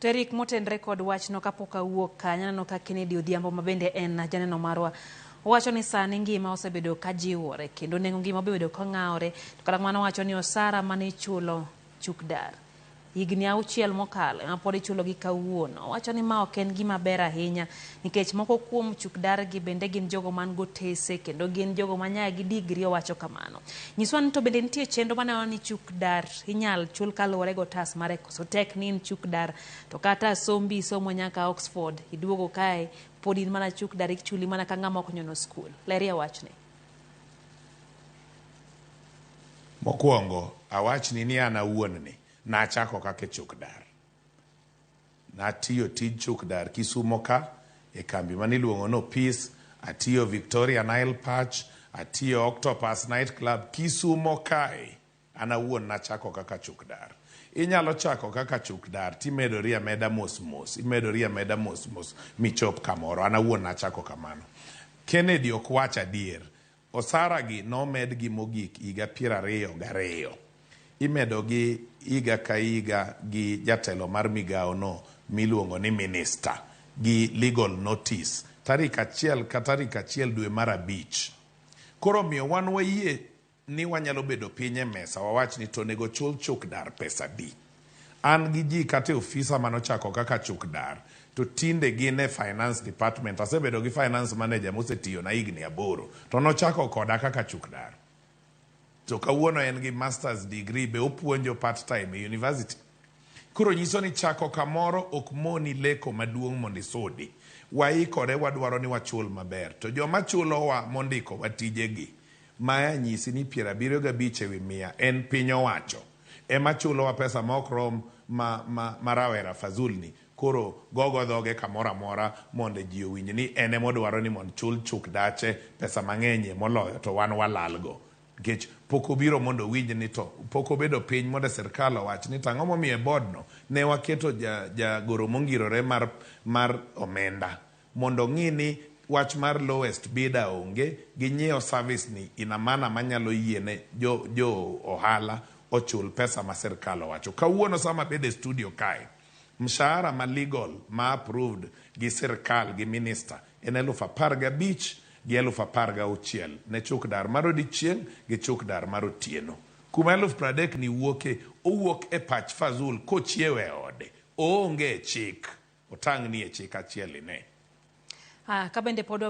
To Eric, motenre kod wachno kapok awuok kanyo, aneno ka Kennedy Odhiambo ma bende en janeno marwa owacho ni sani ngima osebedo ka jiwore kendo nengo ngima obedo ka ng'awore, to kata kamano owacho ni osara mane ichulo chukdar higni 6 mokalo ema pod ichulo gi kawuono. Owacho ni ma ok en gima ber ahinya nikech moko kuom chukdar gi bende gin jogo man gotese kendo gin jogo manyaka gi digri, owacho kamano. Nyiswa ni to bende nitie chenro maneno ni chukdar inyal chul kaluwore gi otas mare koso tek ni in chukdar to kata sombi isomo nyaka Oxford iduogo kae pod in mana chukdar, ichuli mana ka ng'ama ok onyono skul. Lerie wachni. Mokwongo awachni ni an awuon ni nachako kaka chukdar. Natiyo tij chukdar Kisumo ka e kambi maniluongo ni Peace, atiyo Victoria Nile Patch, atiyo Octopus Night Club Kisumo kae. An awuon nachako kaka chukdar. Inyalo chako kaka chukdar timedori ameda mos mos, imedori ameda mos mos michop kamoro. An awuon nachako kamano. Kennedy ok wach adier. Osara gi nomedgi mogik higa 22. Imedo gi higa ka higa gi jatelo mar migawo no miluongo ni minister gi legal notice tarik 1 ka tarik 1 dwe mar 5. Koro omiyo wan wayie ni wanyalo bedo piny e mesa wawach ni to onego chul chukdar pesa di. An gi ji kata e ofisa manochako kaka chukdar to tinde gin e finance department. Asebedo gi finance manager mosetiyo na higni 8 to nochako koda kaka chukdar. To kawuono en gi masters degree be opuonjo part time e university. Koro nyiso ni chako kamoro ok moni leko maduong' mondo isudi. Waikore wadwaro ni wachul maber. To joma chulowa mondiko wa tijegi ma anyisi ni 75% en piny owacho. Ema chulowa pesa ma ok rom ma rawera Fazul ni koro gogo dhoge kamoro amora mondo ji owinj ni en ema odwaro ni mondo chul chuk dache pesa mang'eny moloyo to wan walalgo. Nikech pok obiro mondo owinj ni to pok obedo piny mondo sirkal owach ni to ang'o momiyo e board no ne waketo jagoro mongirore mar omenda mondo ong'i ni wach mar lowest bidder onge, ginyiewo service ni in a manner manyalo yiene jo ohala ochul pesa ma sirkal owacho. Kawuono sama abedo e studio kae, mshahara ma legal ma approved gi sirkal gi minister en 15,000 gi 16,000 ne chukdar mar odiechieng' gi chukdar mar otieno. Kuma 30,000 ni wuoke, owuok e pach Fazul kochiewo e ode. Oonge e chik, otang' ni e chik achiel ine. Ka bende pod